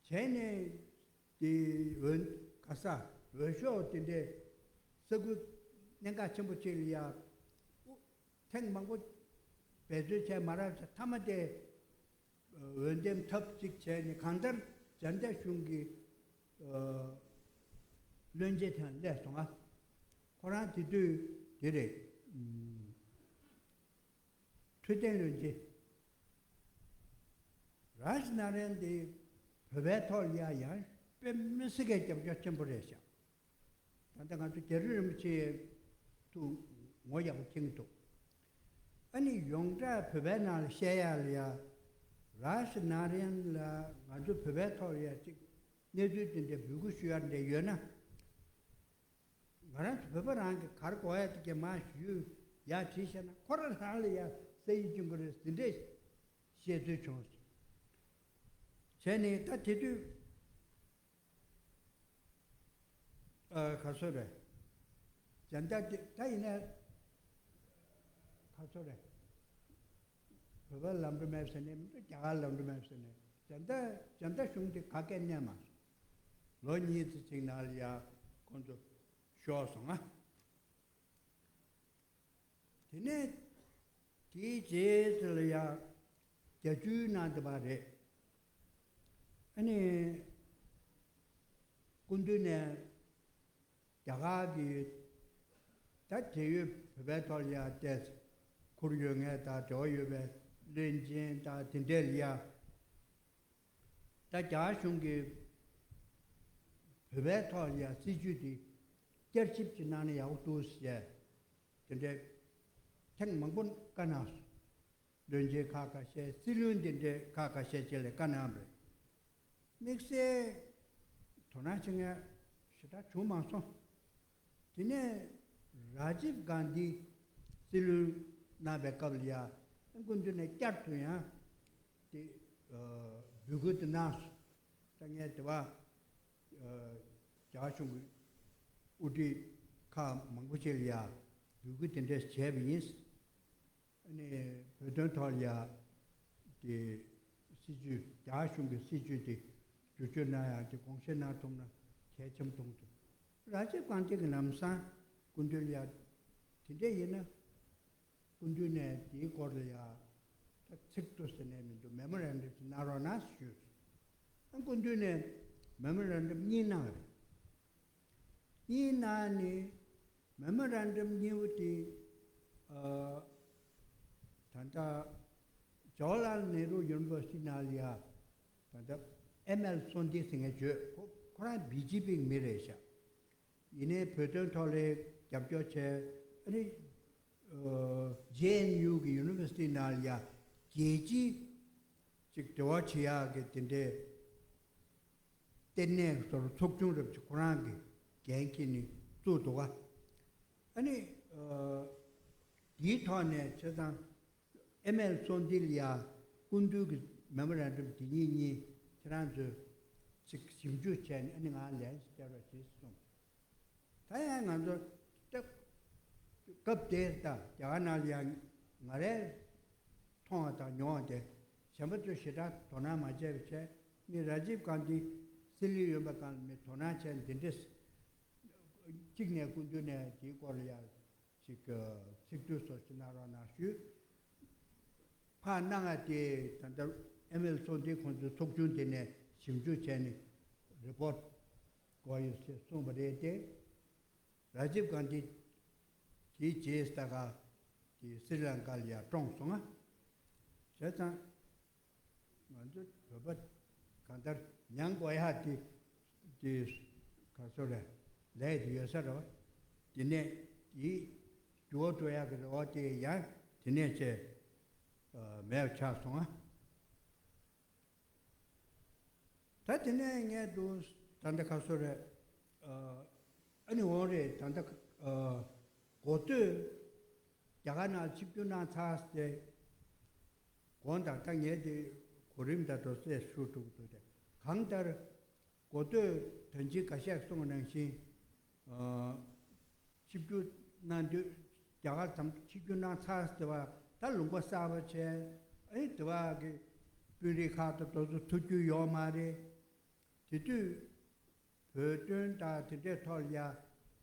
བྱས་ནས་དེ་འོས་ག་ས་འོས་ཤོག་དེ་འདྲའི་ས་ཁུལ་གནད་འགག་ཆེན་པོ་ཅིག་ལ་ཡ་ཐེངས་མང་པོ་འབད་རྩོལ་བྱས་མ་རག་བྱས་མཐའ་མ་དེ་འོས་འདེམས་ཐབས་ཅིག་བྱས་ནས་གང་ལྟར་རྒྱ་ནག་གཞུང་གི་བློན་ཆེན་དེ་སླེབས་སོང་ང་། ཁོ་རང་དེ་དུས་དེ་རེད། འཕྲོད་བསྟེན་བློན་ཆེན། རཱཇ་ནཱ་ར་ཡན་དེ་བོད་པའི་ཐོག་ལ་ཡ་ཡང་དཔེ་མི་སྲིད་ཀྱི་རྒྱབ་སྐྱོར་ཆེན་པོ་རེད་ཤག་ད་ལྟ་ང་ཚོ་རྒྱ་རི་རིན་པོ་ཆེ་ཐུགས་ངོ་ཡག་པོ་མཁྱེན་གྱི་འདུག་ཨ་ནི་ཡོངས་གྲགས་བོད་པའི་ནང་ལ་བཤད་ཡག་ལ་ཡ། རཱཇ་ནཱ་ར་ཡན་ལ་ང་ཚོ་བོད་པའི་ཐོག་ལ་ཡ་ཅིག་གནས་ཚུལ་དེ་འདྲ་འབོད་སྐུལ་ཞུ་ཡག་འདྲ་ཡོད་ན། ང་རང་ཚོ་བོད་པ་རང་གི་ག་རེ་གོ་ཡ་དེ་གས་མར་ཞུ་ཡ་བྲིས་བཤད་ན་ཁོ་རང་རང་ལ་ཡ་སེ་ཡི་སྐྱོན་གི་རེད་ཟེར་འདྲས་བཤད་ཚུལ་བྱུང་སོང་། བྱས་ནས་ད་དེ་དུས་ཨ་ག་ཚོད་རེད། ཇན་ཏ་དེ་ད་ཡིན་ན་ག་ཚོད་རེད། བོད་པ་ལབ་འགྲོ་མེད་ཟེར་ནས་མི་འགྲོ་རྒྱ་གར་ལབ་འགྲོ་མེད་ཟེར་ནས་ཇན་ཏ་ཇན་ཏ་གཞུང་དེ་ག་གས་གནས་མ་སོང་། ལོ་གཉིས་ཙམ་ཅིག་ནང་ལ་ཡ་ཁོང་ཚོ་ཤོར་སོང་ང་། དེ་ནས་དེའི་རྗེས་དེ་ལ་ཡང་རྒྱ་བསྒྱུར་གནང་བསྡད་པ་རེད། ཨ་ནི་སྐུ་མདུན་ནས་རྒྱ་གར་གྱི་ད་འབྲེལ་ཡོད་བོད་པའི་ཐོག་ལ་ཡང་ཏོག་ཙམ་ཁུར་ཡོད་མཁན་དང་འབྲེལ་བ་ཡོད་པའི་བློན་ཆེན་དང་དེ་འདྲས་ལ་ཡང་། ད་རྒྱ་གཞུང་གིས་བོད་པའི་ཐོག་ལ་ཡ་སྲིད་ཇུས་དེ་བསྐྱར་ཞིབ་ཅིག་གནང་ན་ཡག་པོ་འདུག་ཟེར་དེ་འདྲའི་ཐེངས་མང་པོ་བཀའ་གནང་སོང་། བློན་ཆེན་ཁག་ཁ་ཤས་སྲིད་བློན་དེ་འདྲའི་ཁག་ཁ་ཤས་ཅིག་ལ་བཀའ་གནང་བ་རེད། དམིགས་བསལ་དོ་སྣང་བྱེད་མཁན་ཞེ་དྲག་བྱུང་མ་སོང་། དེ་ནས་རཱ་ཇིབ་གྷན་དྷི་སྲིད་བློན་གནང་བའི་སྐབས་ལ་ཡ་སྐུ་མདུན་ནས་བསྐྱར་དུ་ཡང་དེ་འབོད་སྐུལ་དེ་གནང་སོང་། ད་ངས་དེ་བ་རྒྱ་གཞུང་གི་དབུ་ཁྲིད་ཁག་མང་པོ་ཅིག་ལ་ཡ་འབོད་སྐུལ་དེ་འདྲས་བྱས་པ་ཡིན། ཨ་ནི་བོད་དོན་ཐོག་ལ་ཡ་དེ་སྲིད་ཇུས་རྒྱ་གཞུང་གི་སྲིད་ཇུས་དེ་ བསྒྱུར་བཅོས་གནང་ཡག་གི་དགོངས་བཞེས་གནང་ཐུབ་ན་གལ་ཆེན་པོ་མཐོང་ཐུབ། ར་ཇིབ་གྷན་དྷི་གི་ལམ་སང་སྐུ་མདུན་ལ་ཡ་དེ་འདྲ་ཡིན་ན། སྐུ་མདུན་ནས་དེའི་སྐོར་ལ་ཡ་ད་ཚིག་ཏུ་ཟེར་ནས་མི་འདུག་མེ་མོ་རན་ཌམ་ཞིག་གནང་རོགས་གནང་ཞུས། ཨ་སྐུ་མདུན་ནས་མེ་མོ་རན་ཌམ་གཉིས་གནང་བ་རེད། གཉིས་གནང་ནི་མེ་མོ་རན་ཌམ་གཉིས་པོ་དེ་ཨ་ད་ལྟ་ཇ་ཝ་ཧར་ལཱལ་ནེ་རུ་ཡུ་ནི་ཝར་སི་ཊི་ནང་ལ་ཡ་ད་ལྟ་ཨེམ་ཨེལ་སོན་དི་ཟེར་མཁན་བརྗོད། ཁོ་ཁོ་རང་བི་ཇེ་པི་གི་མི་རེད་ཤག་ཡིན་ནའི་བོད་དོན་ཐོག་ལ་རྒྱབ་སྐྱོར་བྱས། ཨ་ནི་ཇེ་ཨེན་ཡུ་གི་ཡུ་ནི་ཝར་སི་ཊི་ནང་ལ་ཡ་རྒྱལ་སྤྱིའི་ཅིག་འབྲེལ་བ་བྱེད་ཡག་གི་དེ་འདྲའི་ལྟེ་གནས་སོར་ཚོགས་ཆུང་རབ་ཅིག་ཁོ་རང་གི་འགན་འཁྱེར་ནས་བཙུགས་འདུག་ག་ཨ་ནི་ཨ་དེའི་ཐོག་ནས་བྱས་ཙང་ཨེམ་ཨེལ་སོན་དི་ལ་ཡ་སྐུ་མདུན་གྱི་མེ་མོ་རན་ཌམ་དེ་གཉིས་གཉིས་ཁྱེད་རང་ཚོས་ཅིག་ཞིབ་འཇུག་བྱས་ནས་ཨ་ནི་ང་ལན་བསྐྱལ་རོགས་བྱེད་གསུངས། ད་ཡང་ང་ཚོ་སྐབས་དེ་ད་རྒྱ་གར་ནང་ལ་ཡང་ང་རའི་མཐོང་བ་དང་མྱོང་བ་དེ་གཞན་པ་ཚོས་ཞེ་དྲག་དོ་སྣང་མ་བྱས་པ་བྱས། ནི་ར་ཇིབ་གྷན་དྷི་སྲིད་བློན་ཡིན་པའི་སྒང་ལ་མི་དོ་སྣང་བྱས་འདི་འདྲས་གཅིག་ནས་སྐུ་མདུན་ནས་དེའི་སྐོར་ལ་ཡང་ཅིག་ཚིག་ཐོ་སོགས་ཅིག་གནང་རོགས་གནང་ཞུས། ཕར་གནང་ང་དེ་ད་ལྟ་ཨེམ་ཨེལ་སོན་དི་ཁོང་ཚོའི་ཚོགས་ཆུང་དེ་ནས་ཞིབ་འཇུག་བྱས་ནས་རི་པོར་ཊི་དགོས་ཡོད་ཅེས་གསུངས་པ་རེད་དེ། ར་ཇིབ་གྷན་དྷི་དེའི་རྗེས་ད་ག་དེ་སི་རི་ལང་ཀ་ལ་ཡར་བཀྲོངས་སོང་ང་། བྱས་ཙང་ང་ཚོ་བོད་པ་གང་ལྟར་མྱང་དགོས་ཡག་དེ་དེ་ག་ཚོད་རེད། ལས་དེ་ཡོད་ས་རེད་བ། དེ་ནས་དེའི་འགྱུར་བ་འགྲོ་ཡག་གི་རེ་བ་དེ་ཡང་དེ་ནས་བྱས་མེད་པ་ཆགས་སོང་ང་། ད་དེ་ནས་ངས་འདུག་ད་ལྟ་ག་ཚོད་རེད། ཨ་ནི་འོང་རེད། ད་ལྟ་གོ་ཐོས་རྒྱ་གར་ནང་ཆིབས་བསྒྱུར་གནང་ཚར་ཏེ། དགོངས་དག་ད་ངས་དེ་གོ་རིམ་ད་དུ་གསལ་ཞུ་ཐུབ་ཀྱི་འདུག་སྟེ། གང་ལྟར་གོ་ཐོས་ད་ཅི་འགའ་ཤས་གསུངས་པ་ནང་བཞིན། ཆིབས་བསྒྱུར་གནང་དུས་རྒྱ་གར་མཚམས་ཆིབས་བསྒྱུར་གནང་ཚར་ཟེར་བ་ད་ལུང་པ་གསར་པ་བྱས། ཨེ་དེ་བ་གི་དཔོན་རིགས་ཁག་དང་དེ་ཚོ་ཐུག་རྒྱུ་ཡོད་མ་རེད། དེ་དུས་བོད་དོན་དང་དེ་འདྲའི་ཐོག་ལ་ཡ་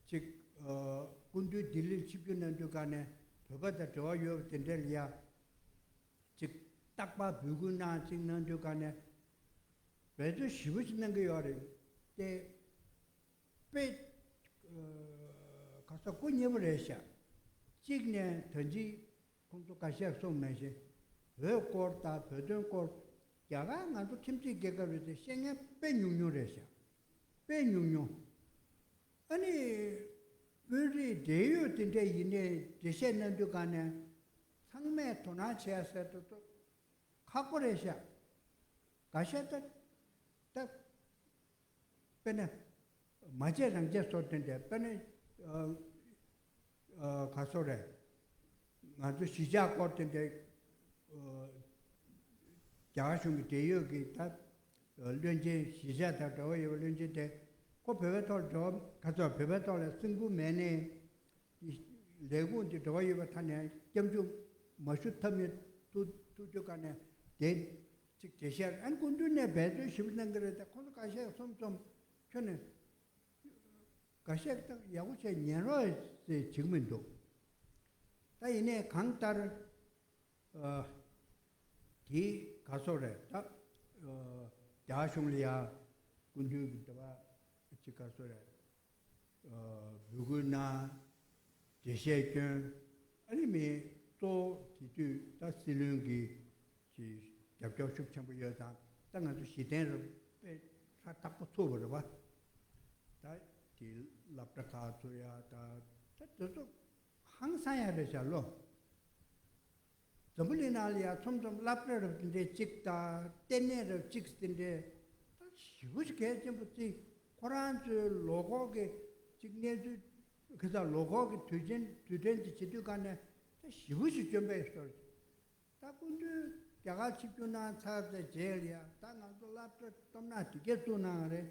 ཅིག་སྐུ་མདུན་ལྡི་ལིར་ཆིབས་བསྒྱུར་གནང་དུས་ག་ནས་བོད་པ་དང་འབྲེལ་བ་ཡོད་པ་དེ་འདྲ་ལ་ཡ་ཅིག་རྟག་པར་འབོད་སྐུལ་གནང་ཅིག་གནང་དུས་ག་ནས་འབད་རྩོལ་ཞེ་པོ་ཅིག་གནང་གི་ཡོད་རེད་དེ། དཔེ་ག་ས་སྐུ་ཉེ་པོ་རེད་ཤག་གཅིག་ནས་ད་ཅི་ཁོང་ཚོ་ཁ་ཤས་གསུངས་ནང་བཞིན་བོད་སྐོར་དང་བོད་དོན་སྐོར་རྒྱ་གར་ང་ཚོ་ཁྱིམ་མཚེས་རྒྱལ་ཁབ་རེད་དེ་བཤད་མཁན་དཔེ་ཉུང་ཉུང་རེད་ཤག་དཔེ་ཉུང་ཉུང་། ཨ་ནི་དཔོན་རིགས་འབྲེལ་ཡོད་དེ་འདྲ་ཡིན་ནའི་འགྲེལ་བཤད་གནང་དུས་ག་ནས་ཚང་མས་དོ་སྣང་བྱས་ཟེར་དུས་ཁག་པོ་རེད་ཤག་འགའ་ཤས་ད་ད། དཔེར་ན། མ་བྱས་རང་བྱས་བཟོ་དེ་འདྲ་དཔེར་ན། ཨ། ཨ། ག་སོ་རེད། ང་ཚོ་གཞིས་ཆགས་སྐོར་དེ་འདྲ། ཨ། རྒྱ་གར་གཞུང་གི་འབྲེལ་ཡོད་ཀྱི་ད། ཨ། བློན་ཆེན་གཞིས་ཆགས་དང་འབྲེལ་བ་ཡོད་པ་བློན་ཆེན་དེ། ཁོ་བོད་པའི་ཐོག་ལ་འབྲེལ་བ་ག་ཚོད་བོད་པའི་ཐོག་ལ་སེམས་ཁུར་མེད་ནའི། ལས་ཁུངས་དེ་འབྲེལ་བ་ཡོད་པ་ཐ་ནས་སྐྱབས་འཇུག་མ་ཞུ་ཐབས་མེད་ཐུག་ཐུག་རྒྱུ་ག་ནས་དེ། ཅིག་དེ་ཤར་ཨན་སྐུ་མདུན་ནས་འབད་རྩོལ་ཞིབ་གནང་གི་རེད་དེ་ཁོང་ཚོ་འགའ་ཤས་གསུམ་གསུམ་ཁྱོན་ནས་འགའ་ཤས་ཀྱིས་ཡག་པོ་བྱས་ཉན་རོགས་ཟེར་བྱེད་ཀྱི་མི་འདུག་ད་ཡིན་ནའི་གང་ལྟར་ཨ། དེ་ག་སོ་རེད་ད། ཨ། རྒྱ་གཞུང་ལ་ཡ་སྐུ་མདུན་གྱི་འདི་བ་ཅིག་ག་སོ་རེད། འབོད་སྐུལ་གནང་། འགྲེལ་བཤད་བསྐྱོན། ཨ་ནི་མི་གཙོ་བོ་དེ་དུས་ད་སྲིད་བློན་གྱི་ཅིག་རྒྱབ་སྐྱོར་ཤུགས་ཆེན་པོ་ཡོད་ཙང་ད་ང་ཚོ་གཞི་རྟེན་རུ་དཔེ་ཧྲ་ཐག་པོ་ཚུགས་པ་རེད་བ། ད་དེ་སློབ་གྲྭ་ཁག་ཚུགས་ཡ་ད་ད་དེ་ཚོ་ཧང་སང་ཡ་རེད་ཤག་ལོ། འཛམ་བུ་གླིང་ནང་ལ་ཡ་ཚོམ་ཚོམ་སློབ་གྲྭ་རབ་དེ་འདྲའི་གཅིག་དང་ལྟེ་གནས་རབ་གཅིག་དེ་འདྲའི་ད་ཞེ་པོ་ཞིག་གལ་ཆེན་པོ་བརྩི། ཁོ་རང་ཚོའི་ལོ་འཁོར་གྱི་གཅིག་གནས་ཚུལ་གི་ད་ལོ་འཁོར་གྱི་དུས་ཆེན་དུས་དྲན་དེ་བྱེད་དུས་ག་ནས་ད་ཞེ་པོ་ཞིག་བཅོམ་པས་ཤོར། ད་སྐུ་མདུན་རྒྱ་གར་ཆིབས་བསྒྱུར་གནང་ཚར་ཚེ་རྗེས་ལ་ཡ་ད་ང་ཚོ་སློབ་གྲྭ་སྟོབས་ན་དེ་གས་བཙུགས་གནང་རེད།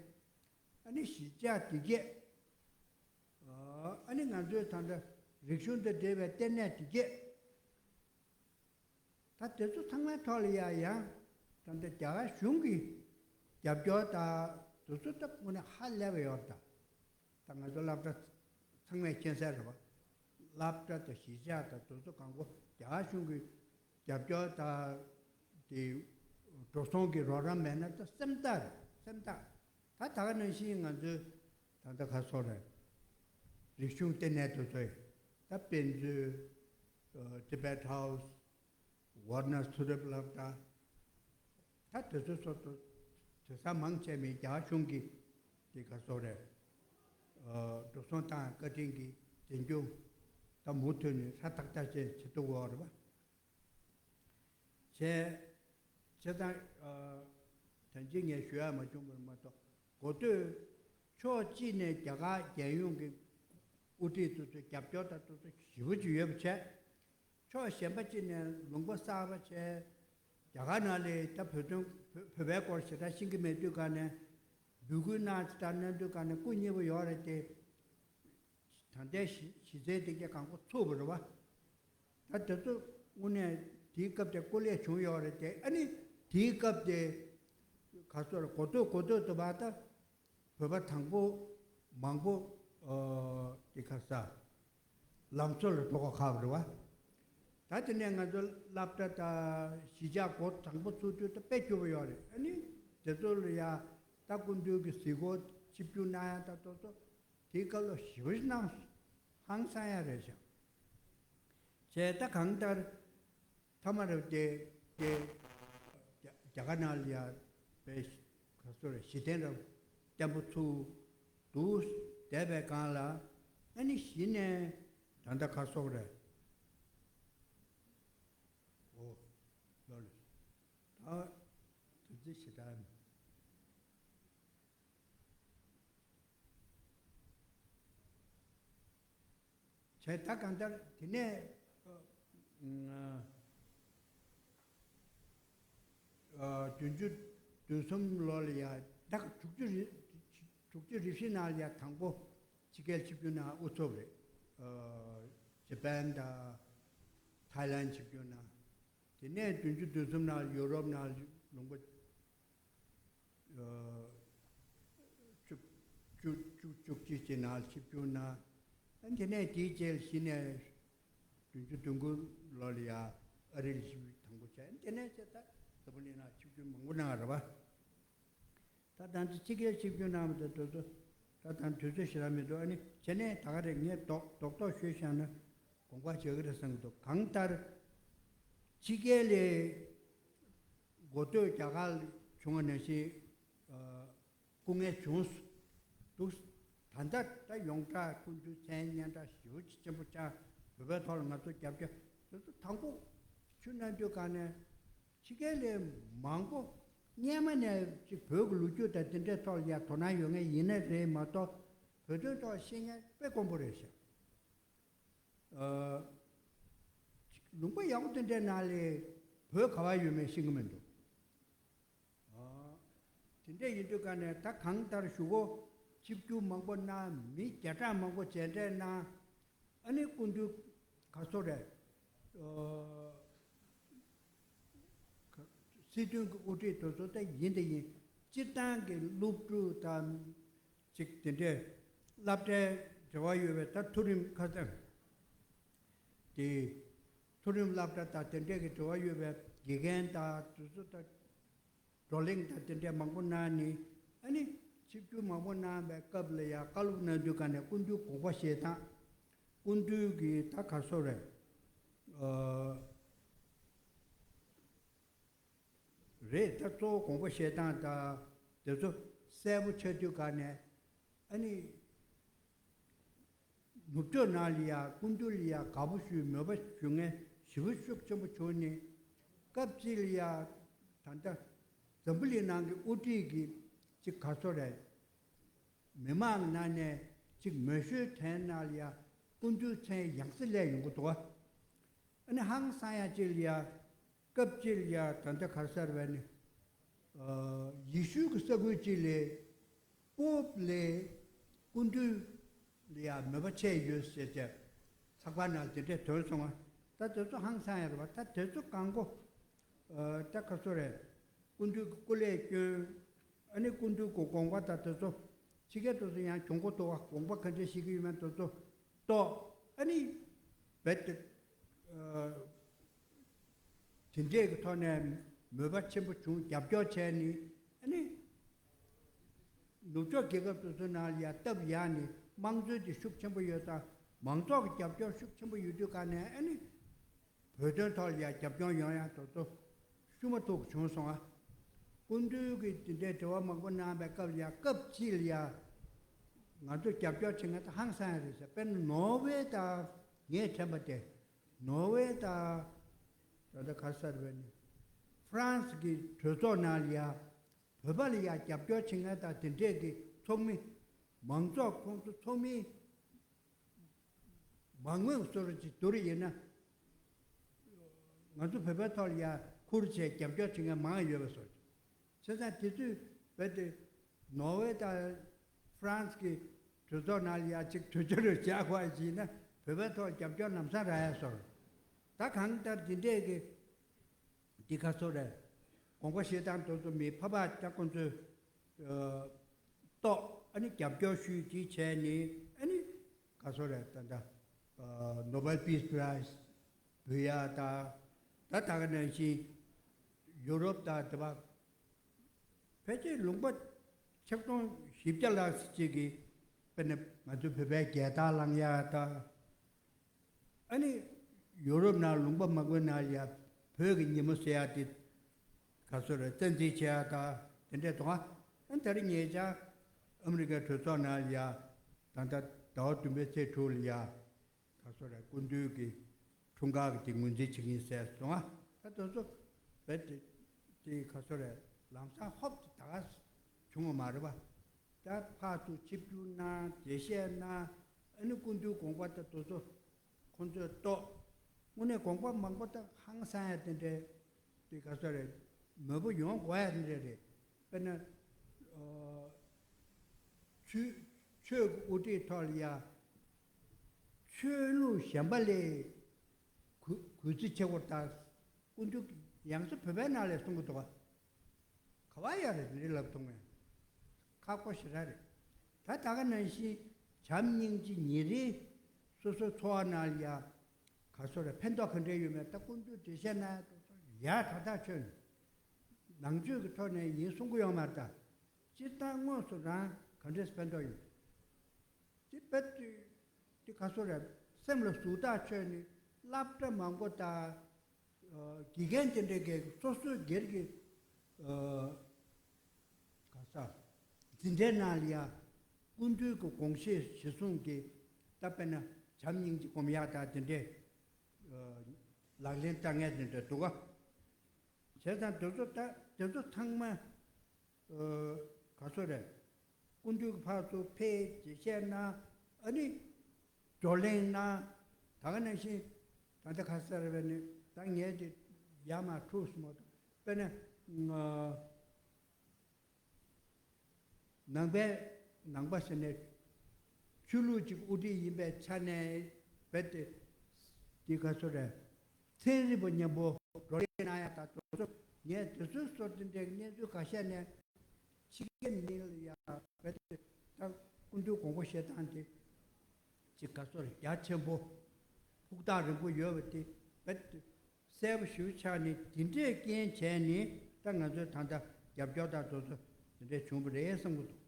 ཨ་ནི་གཞིས་ཆགས་དེ་གས། ཨ་ནི་ང་ཚོའི་ད་ལྟ་རིག་གཞུང་དང་འབྲེལ་བའི་ལྟེ་གནས་དེ་གས། ད་དེ་ཚོ་ཚང་མའི་ཐོག་ལ་ཡ་ཡང་ད་ལྟ་རྒྱ་གར་གཞུང་གིས་ རྒྱབ་སྐྱོར་དང་དེ་ཚོ་ད་དངོས་གནས་ཧ་ལས་པ་ཡོད་རེད་ད། ད་ང་ཚོ་སློབ་གྲྭ་ཚང་མས་མཁྱེན་གསལ་རེད་བ། སློབ་གྲྭ་དང་གཞིས་ཆགས་དང་དེ་ཚོ་གང་པོ་རྒྱ་གར་གཞུང་གི་རྒྱབ་སྐྱོར་དང་དེ་འགྲོ་སོང་གི་རོགས་རམ་མེད་ན་ད་སེམས་ཐག་རེད། སེམས་ཐག་ད་ད་ག་ནང་བཞིན་ང་ཚོའི་ད་ལྟ་ག་སོགས་རེད། རིག་གཞུང་ལྟེ་གནས་དེ་ཚོས་ད་དཔེ་མཛོད། Tibet House, Warner Surep སློབ་གྲྭ། ད་དེ་ཚོ་སོགས་དེ་དེ་ས་མང་ཆེ་མིན་རྒྱ་གཞུང་གི་དེ་ག་སོགས་རེད། འགྲོ་སོང་དང་བཀའ་དྲིན་གྱི་དེ་འགྱུར་ད་མུ་མཐུད་ནས་ཧྲ་ཏག་ཏག་བྱས་བྱེད་ཐུབ་ཡོད་རེད་པ། བྱས། བྱས་ཙང་། ད་ཅི་ངས་ཞུ་ཡ་མ་བྱུང་བར་མ་གཏོགས་གོ་ཐོས་ཕྱོགས་གཅིག་ནས་རྒྱ་གར་རྒྱལ་ཡོངས་ཀྱི་དབུ་ཁྲིད་དེ་ཚོ་རྒྱབ་སྐྱོར་དང་དེ་ཚོ་ཞེ་པོ་ཅིག་ཡོད་པ་བྱས། ཕྱོགས་གཞན་པ་གཅིག་ནས་ལུང་པ་གསར་པ་བྱས། རྒྱ་གར་ནང་ལ་ད་བོད་དོན་བོད་བོད་པའི་སྐོར་ཞེ་དྲག་ཤེས་ཀྱི་མེད་དུས་ག་ནས་འབོད་སྐུལ་གནང་ཅི་ལྟར་གནང་དུས་ག་ནས་སྐུ་མཉེལ་པོ་ཡོད་རེད་དེ། ད་ལྟའི་གཞི་གཞི་རྩའི་སྡིངས་ཆ་གང་པོ་ཚུགས་པ་རེད་བ། ད་དེ་ཚོ་དངོས་གནས་དེའི་སྐབས་དེ་སྐུ་ལས་བྱུང་ཡོད་རེད་དེ། ཨ་ནི་དེའི་སྐབས་དེ་ག་ཚོད་རེད། གོ་ཐོས་གོ་ཐོས་དུ་བ་ད་བོད་པ་དང་པོ་མང་པོ་དེ་ག་ས་ལམ་སྲོལ་ལ་འགྲོ་ག་ཁག་རེད་བ། ད་དེ་ནས་ང་ཚོ་སློབ་གྲྭ་དང་གཞིས་ཆགས་འགོ་དང་པོ་ཚུགས་དུས་ད་དཔེ་སྐྱོ་པོ་ཡོད་རེད། ཨ་ནི་དེ་ཚོ་ལ་ཡ་ད་སྐུ་མདུན་གྱི་གཟིགས་སྐོར་ཆིབས་བསྒྱུར་གནང་ཡ་ད་དེ་ཚོ་དེའི་སྐབས་ལ་ཞེ་པོ་ཞིག་གནང་སོང་། ཧང་སང་ཡ་རེད་ཤག་བྱས་ད་གང་ལྟར་མཐའ་མ་རུ་དེ་དེ་རྒྱ་རྒྱ་གར་ནང་ལ་ཡ་པའི་ག་ཚོད་རེད། གཞི་རྟེན་རབ་བརྟན་པོ་ཚུགས་འདུག་བསྡད་པའི་སྒང་ལ། ཨ་ནི་གཞི་ནས་ད་ལྟ་ག་སོགས་རེད། ཨོ། ལོ་ལོ། ད་དུས་ཚོད་ཞེ་དྲག་བྱས་ད་གང་ལྟར་དེ་ནས་ཨ་བདུན་ཅུ་དོན་གསུམ་ལོ་ལ་ཡ་ད་དྲུག་ཅུ་རེ་དྲུག་ཅུ་རེ་བཞི་ནང་ལ་ཡ་དང་པོ་ཕྱི་རྒྱལ་ཆིབས་བསྒྱུར་གནང་དབུ་ཚོགས་རེད། ཨ་ཇ་པན་དང་ཐའི་ལན་ཆིབས་བསྒྱུར་གནང་། དེ་ནས་བདུན་ཅུ་དོན་གསུམ་ནང་ཡུ་རོབ་ནང་ལུང་པ་ཨ་བཅུ་བཅུ་བཅུ་བཅུ་གཅིག་ཅིག་ནང་ཆིབས་བསྒྱུར་གནང་། ཨ་དེ་ནས་དེའི་རྗེས་གཞི་ནས་བདུན་ཅུ་དོན་དགུ་ལོ་ལ་ཡ་ཨ་རིར་ཆིབས་བསྒྱུར་དང་པོ་བྱས། དེ་ནས་བྱས་ད་ད་བུ་ནི་ནང་ཆིབས་བསྒྱུར་མང་པོ་གནང་བ་རེད་བ། ད་ད་ཚོ་ཕྱི་རྒྱལ་ཆིབས་བསྒྱུར་གནང་བ་དང་དེ་ཚོ་ད་ད་དུས་ཚོད་ཞེ་དྲག་མི་འདུག་ཨ་ནི་བྱས་ནས་ད་ག་རེ་ངས་རྡོག་རྡོག་རྡོག་ཤོད་བཞག་ན་དགོངས་པ་བཞེས་ཀྱི་རེད་བསམ་གྱི་འདུག་གང་ལྟར་ཕྱི་རྒྱལ་ལ་འགོ་སྟོད་རྒྱ་གར་བྱུང་བ་ནང་བཞིན་ཨ་སྐུ་ངལ་བྱུང་འདུག་ད་ལྟ་ད་ཡོངས་གྲགས་སྐུ་མདུན་མཚན་སྙན་གྲགས་ཞེ་པོ་ཅིག་ཆེན་པོ་ཆགས། བོད་པའི་ཐོག་ལ་ང་ཚོ་རྒྱབ་སྐྱོར་དེ་ཚོ་དང་པོ་ཆུ་སྣ་འདུས་སྒང་ནས་ཕྱི་རྒྱལ་ལས་མང་པོ་སྔོན་མ་ནས་ཅིག་བོད་ཀྱི་ལོ་རྒྱུས་དང་དེ་འདྲའི་ཐོག་ལ་ཡ་དོ་སྣང་ཡོད་མཁན་ཡིན་ནའི་རེད་མ་གཏོགས་བོད་དོན་ཐོག་ཤེས་མཁན་དཔེ་དཀོན་པོ་རེད་ཤག་ཨ་ལུང་པ་ཡག་པོ་དེ་འདྲའི་ནང་ལ་བོད་ག་བ་ཡོད་མེད་ཤེས་ཀྱི་མི་འདུག་ཨ་དེ་འདྲ་ཡིན་དུས་ག་ནས་ད་གང་ལྟར་གཞུག་གུ་ཆིབས་བསྒྱུར་མང་པོ་གནང་། མི་བརྒྱ་ཕྲག་མང་པོ་མཇལ་འཕྲད་གནང་། ཨ་ནི་སྐུ་མདུན་ག་སོ་རེད། ཨོ། སྲིད་དོན་གྱི་དབུ་ཁྲིད་དེ་ཚོ་ད་ཡིན་དེ་ཡིན། སྤྱིར་བཏང་གི་སློབ་ཕྲུག་དང་ཅིག་དེ་འདྲའི་སློབ་གྲྭའི་འབྲེལ་བ་ཡོད་པའི་ད་མཐོ་རིམ་ཁ་སང་དེ་མཐོ་རིམ་སློབ་གྲྭ་དང་དེ་འདྲའི་གི་འབྲེལ་བ་ཡོད་པའི་དགེ་རྒན་དང་དེ་ཚོ་ད་བགྲོ་གླེང་དང་དེ་འདྲའི་མང་པོ་གནང་ནས། ཨ་ནི་ཆིབས་བསྒྱུར་མང་པོ་གནང་བའི་སྐབས་ལ་ཡང་བཀའ་སློབ་གནང་དུས་ག་ནས་སྐུ་མདུན་དགོངས་པ་བཞེས་སྟངས། སྐུ་མདུན་གྱི་ད་ག་སོ་རེད། ཨ་རེད། ད་གཙོ་བོ་དགོངས་པ་བཞེས་སྟངས་དང་དེ་ཚོ་གསལ་པོ་ཆགས་དུས་ག་ནས་ཨ་ནི། ནུབ་ཕྱོགས་ནང་ལ་ཡ་སྐུ་མདུན་ལ་ཡ་དགའ་པོ་ཞུ་མོས་པ་ཞུ་མཁན་ཞེ་པོ་ཤུགས་ཆེན་པོ་བྱུང་ནས། སྐབས་གཅིག་ལ་ཡ་ད་ལྟ་འཛམ་བུ་གླིང་ནང་གི་དབུ་ཁྲིད་ཀྱི་ཅིག་ག་སོ་རེད། མི་མང་ནང་ནས་ཅིག་མོས་ཞུའི་གྲལ་ནང་ལ་ཡ་སྐུ་མདུན་མཚན་ཡང་སེ་སླེབས་ཡོང་གི་འདུག་ཨ་ནི་ཧང་སང་ཡ་གཅིག་ལ་ཡ། སྐབས་གཅིག་ལ་ཡ་ད་ལྟ་ག་རེ་ཟེར་བས་ནི། ཨ་ཡེ་ཤུ་གི་ས་ཁུལ་གཅིག་ལ་པོབ་ལ་སྐུ་མདུན་ལ་ཡ་མོས་པ་ཆེ་ཡོད་ཟེར་བྱས་ཚགས་པར་ནང་དེ་འདྲས་ཐོན་སོང་ང་། ད་དེ་ཚོ་ཧང་སང་ཡ་རེད་བ། ད་དེ་ཚོ་གང་གོ། ཨ་ད་ག་ཚོད་རེད། སྐུ་མདུན་གྱི་སྐུ་ལས་བསྐྱོན། ཨ་ནི་སྐུ་མདུན་གྱི་དགོངས་པ་དང་དེ་ཚོ་ཕྱི་རྒྱལ་དེ་ཚོ་ཡང་གྱོང་པོ་འདུག་བ། དགོངས་པ་ག་འདྲ་བཞེས་ཀྱི་ཡོད་མེད་དེ་ཚོ་ཏོག་ཨ་ནི་རྦད་དེ་དེ་འདྲས་ཀྱི་ཐོག་ནས་མོས་པ་ཆེན་པོ་བྱུང་། རྒྱབ་སྐྱོར་བྱས་ནས་ཨ་ནི་ནུབ་ཕྱོགས་རྒྱལ་ཁབ་དེ་ཚོའི་ནང་ལ་ཡ་སྟབས་ཡག་ནས་དམངས་གཙོའི་དེ་ཤུགས་ཆེན་པོ་ཡོད་ཙང་། མང་ཚོགས་ཀྱི་རྒྱབ་སྐྱོར་ཤུགས་ཆེན་པོ་ཡོད་དུས་ག་ནས་ཨ་ནི་བོད་དོན་ཐོག་ལ་ཡ་རྒྱབ་སྐྱོར་ཡོང་ཡ་དེ་ཚོ་ཤུགས་མ་ཐུག་བྱུང་སོང་ཨ། སྐུ་མདུན་གྱིས་དེ་འདྲའི་དྲི་བ་མང་པོ་གནང་བའི་སྐབས་ལ་ཡ་སྐབས་གཅིག་ལ་ཡ་ང་ཚོ་རྒྱབ་སྐྱོར་བྱེད་མཁན་དེ་ཧང་སང་ཡ་རེད་ཟེར། དཔེར་ན་ནོར་ཝེ་དང་ངས་དྲན་པ་དེ། ནོར་ཝེ་དང་ད་ལྟ་ག་ས་རེད་པས་ནི་ཧྥ་རན་སི་གི་གྲོས་ཚོགས་ནང་ལ་ཡ་བོད་པ་ལ་ཡ་རྒྱབ་སྐྱོར་བྱེད་མཁན་དང་དེ་འདྲས་ཀྱི་ཚོགས་མི་མང་ཚོགས་ཁོང་ཚོ་ཚོགས་མི་མང་མོས་བཟོ་འདྲ་ཅིག་བསྡུར་ཡིན་ན། ང་ཚོ་བོད་པའི་ཐོག་ལ་ཡ་ཁུར་བྱས་རྒྱབ་སྐྱོར་བྱེད་མཁན་མང་ཡོད་པ་བཟོ། བྱས་ཙང་དེ་དུས་རྦད་དེ་ནོར་ཝེ་དང་ཧྥ་རན་སི་གི་གྲོས་ཚོགས་ནང་ལ་ཡ་ཅིག་གྲོས་ཆོད་རེ་བཞག་དགོས་ཡ་ཅིག་ཡིན་ན་བོད་པའི་ཐོག་རྒྱབ་སྐྱོར་ལམ་སང་རག་ཡ་བཟོ། ད་གང་ལྟར་དེ་འདྲས་ཀྱི་འདི་ག་ཚོད་རེད། དགོངས་པ་བཞེས་སྟངས་དེ་ཚོ་མི་ཕ་བ་ད་ཁོང་ཚོས་ཨ་ཏོག་ཨ་ནི་རྒྱབ་སྐྱོར་ཞུས་ཅིག་བྱས་ནི་ཨ་ནི་ག་ཚོད་རེད། ད་ལྟ་ནོ་བེལ་པིས་པ་རའི་ཛི་འབུལ་ཡ་དང་། ད་ད་ག་ནང་བཞིན་ཡུ་རོབ་དང་དེ་བ་ཕལ་ཆེར་ལུང་པ་ཆིག་སྟོང་བཞི་བརྒྱ་ལྷག་ཅིག་གིས་དཔེར་ན་ང་ཚོ་བོད་པའི་རྒྱལ་དར་བསླངས་ཡ་དང་། ཨ་ནི་ཡུ་རོབ་ནང་ལུང་པ་མང་པོའི་ནང་ལ་ཡ་བོད་ཀྱི་ཉིན་མོ་ཟེར་ཡ་དེ་ག་ཚོད་རེད། བཙན་འཛུལ་བྱེད་ཡ་དང་དེ་འདྲས་འདུག་ཨ། ཨ་ནི་ད་རེས་ཉེ་ཆར་ཨ་མི་རི་ཀའི་གྲོས་ཚོགས་ནང་ལ་ཡ་ད་ལྟ་ཟླ་བ་བདུན་པའི་ཚེས་དྲུག་ལ་ཡ་ག་ཚོད་རེད། སྐུ་མདུན་གྱི་འཁྲུངས་སྐར་གྱི་དེ་ངོས་འཛིན་བྱེད་ཀྱི་ཡིན་ཟེར་སོང་ཨ། ད་དེ་ཚོ་རྦད་དེ་དེ་ག་ཚོད་རེད། ལམ་སང་ཧོབ་ཏེ་ད་ག་བྱུང་བ་མ་རེད་པ། ད་ཕར་ཚུར་ཆིབས་བསྒྱུར་གནང་། འགྲེལ་བཤད་གནང་། ཨ་ནི་སྐུ་མདུན་དགོངས་པ་ད་དེ་ཚོ་ཁོང་ཚོས་རྟོགས། དངོས་གནས་དགོངས་པ་མང་པོ་ད་ཧང་སང་ཡ་དེ་འདྲའི་དེ་ག་ས་རེད། མོས་པོ་ཡོང་དགོས་ཡ་དེ་འདྲ་རེད། དཔེར་ན་ཨ་ཆོས་ཆོས་ཀྱི་དབུ་ཁྲིད་ཐོག་ལ་ཡ་ཆོས་ལུགས་གཞན་པ་ལས་གུས་གུས་བརྩི་ཆེ་བོ་དང་། སྐུ་མདུན་ཡང་སེ་བོད་པའི་ནང་ལ་གསུང་གི་འདུག་ག་ག་བ་ཡ་རེད་འདི་ལབ་ཐུབ་མེད། ཁག་པོ་ཞེ་དྲག་རེད། ད་ད་ག་ནང་བཞིན་བྱམས་སྙིང་རྗེ་ཉིན་རེ་སོ་སོའི་འཚོ་བ་ནང་ལ་ཡ་ག་སོ་རེད། ཕན་ཐོགས་ག་འདྲ་ཡོད་མེད་ད་སྐུ་མདུན་འགྲེལ་བཤད་གནང་ཡ་དེ་ཚོ་ཡ་ད་ད་ཆོས་ནང་ཆོས་ཀྱི་ཐོག་ནས་ཡིན་གསུང་གི་ཡོད་མ་རེད། ད་སྤྱིར་བཏང་དངོས་སུ་རང་ག་འདྲས་ཕན་ཐོགས་ཡོད། དེ་རྦད་དེ་དེ་ག་སོ་རེད། སེམས་ལ་ཟུག་ཐག་ཆོད་ནས་སློབ་གྲྭ་མང་པོ་དང་། ཨ་དགེ་རྒན་དེ་འདྲའི་གི་སོ་སོའི་སྒེར་གྱི་ཨ་ག་ས་འཛིན་གྲྭའི་ནང་ལ་ཡ་སྐུ་མདུན་གྱི་དགོངས་བཞེད་གཞི་བཟུང་གི་ད་དཔེར་ན་བྱམས་སྙིང་རྗེ་སྒོམ་ཡག་དང་དེ་འདྲའི་ཨ་ལག་ལེན་བསྟར་མཁན་དེ་འདྲ་འདུག་ག་བྱས་ཙང་དེ་ཚོ་ད་དེ་ཚོ་ཚང་མ་ཨ་ག་ཚོད་རེད། སྐུ་མདུན་གྱི་ཕར་ཚུར་ཕེབས་འགྲེལ་བཤད་གནང་། ཨ་ནི་བགྲོ་གླེང་གནང་། ད་ག་ནང་བཞིན་ད་ལྟ་ག་ས་རེད་པས་ནི་ད་ངས་དེ་ཡར་མར་འཁྲུགས་སོང་མ་གཏོགས་དཔེར་ན་ང་ནང་པའི་ནང་པ་ཟེར་ནས་ཆོས་ལུགས་ཅིག་དབུ་ཁྲིད་ཡིན་པའི་ཆ་ནས་རྦད་དེ་འདི་ག་ཚོད་རེད། ཚན་རིག་པ་མཉམ་པོ་བགྲོ་གླེང་གནང་ཡ་དང་དེ་ཚོ་ངས་དེ་ཚོའི་སོར་དེ་འདྲའི་གནས་ཚུལ་འགའ་ཤས་ནས་ཕྱི་རྒྱལ་མི་ལ་ཡ་རྦད་དེ་ད་སྐུ་མདུན་དགོངས་པ་བཞེས་སྟངས་དེ་ཅིག་ག་ཚོད་རེད། རྒྱ་ཆེན་པོ་ཕུགས་ཐག་རིང་པོ་ཡོད་པ་དེ་རྦད་དེ་གསལ་པོ་ཞེ་པོ་ཆགས་ནས་དེ་འདྲས་རྐྱེན་བྱས་ནས་ད་ང་ཚོའི་ད་ལྟ་རྒྱབ་སྐྱོར་དང་དེ་ཚོ་དེ་འདྲས་བྱུང་བ་རེད་བསམ་གྱི་འདུག་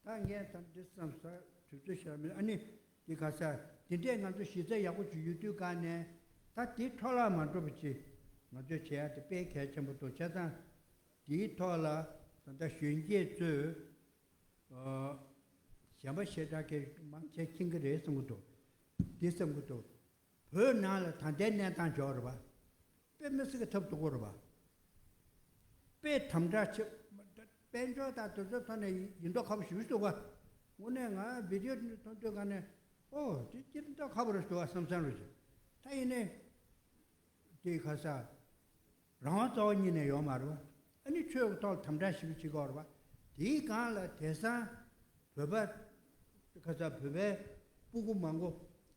ད་ངས་ད་འདི་བསམ་ས་དུས་ཚོད་ཞེ་དྲག་མེད། ཨ་ནི་འདི་ག་ས་འདི་འདྲས་ང་ཚོ་གཞི་རྩ་ཡག་པོ་ཅིག་ཡོད་དུས་ག་ནས་ད་འདི་འཕྲོ་བརླག་མ་འགྲོ་བ་ཅིག་ང་ཚོས་བྱེད་ཡ་དེ་དཔེ་གལ་ཆེན་པོ་འདུག་བྱས་ཙང་འདིའི་ཐོག་ལ་ད་ལྟ་གཞོན་སྐྱེས་ཚོས་ཨ་གཞན་པ་ཞེ་དྲག་གི་མང་ཆེ་མཁྱེན་གྱི་རེད་བསམ་གྱི་འདུག་འདི་བསམ་གྱི་འདུག་བོད་ནང་ལ་ད་ལྟའི་གནས་སྟངས་འཇོག་རེད་པ། དཔེ་མི་སྲིད་ཀྱི་ཐབས་སྡུག་པོ་རེད་པ། དཔེ་དམ་དྲག་ཆེ། དཔལ་འབྱོར་དང་དེ་ཚོའི་ཐོག་ནས་ཡིན་མདོག་ཁ་པོ་ཞེ་པོ་ཞིག་འདུག་ག་དངོས་གནས་ང་བི་ཌི་ཡོ་དེ་མཐོང་དུས་ག་ནས་ཨོ་དེ་སྤྱིར་མདོག་ཁ་པོ་རེད་འདུག་ག་བསམ་བསམ་རེད་ཅིག་ད་ཡིན་ནའི་དེ་ག་ས་རང་དབང་རྩ་བ་ཉིད་ནས་ཡོད་མ་རེད་པ། ཨ་ནི་ཆོས་ཀྱི་ཐོག་ལ་དམ་དྲག་ཞེ་པོ་བྱེད་ཀྱི་ཡོད་རེད་པ། དེའི་སྒང་ལ་དེང་སང་བོད་པ་ག་ས་བོད་པའི་སྤུ་གུ་མང་པོ་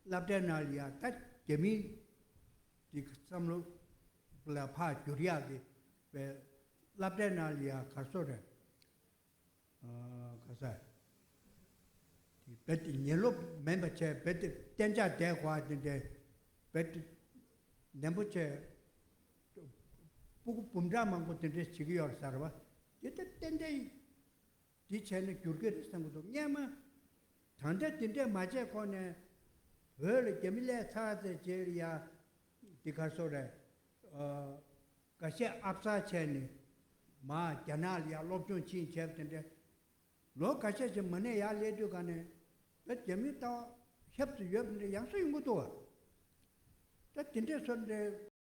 སློབ་གྲྭའི་ནང་ལ་ཡ་ད་རྒྱ་མིའི་དེ་བསམ་བློ་ལ་ཕར་བསྒྱུར་ཡག་གི་བའི་ སློབ་གྲྭའི་ནང་ལ་ཡ་ག་རེ་ཟེར་དགོས་རེད། ཨ། ག་ས། དེ་རྦད་དེ་ཉེ་ལོ་མིན་པ་བྱས། རྦད་དེ་གཏན་འཇགས་བསྡད་དགོས་པ་དེ་འདྲ། རྦད་དེ་ནན་པོ་བྱས། སྤུ་གུ་འབུམ་ཕྲག་མང་པོ་དེ་འདྲ་བྱེད་ཀྱི་ཡོད་རེད་ཟེར་བ། དེ་ལྟར་ཏན་ཏན་འདི་བྱས་ན་འགྱུར་གྱི་རེད་བསམ་གྱི་འདུག། སྔོན་མ་ད་ལྟ་དེ་འདྲ་མ་བྱས་གོང་ནས་བོད་ལ་རྒྱ་མི་སླེབས་ཚར་ཚར་རྗེས་ལ་ཡ། འདི་ག་རེ་ཟེར་དགོས་རེད། ཨ། འགའ་ཤས་ཨབ་གསར་བྱས་ནས་མར་རྒྱ་ནག་ལ་ཡར་སློབ་སྦྱོང་ཕྱིན་བྱས་པ་དེ་འདྲ། ལོ་འགའ་ཤས་ཅིག་མ་ནས་ཡར་སླེབས་དུས་ག་ནས་ད་རྒྱ་མིའི་ལྟ་བ་ཞིབ་ཏུ་ཡོད་པ་འདྲ་ཡང་སེ་ཡོང་གི་འདུག་བ། ད་དེ་འདྲས་སོ་འདྲ།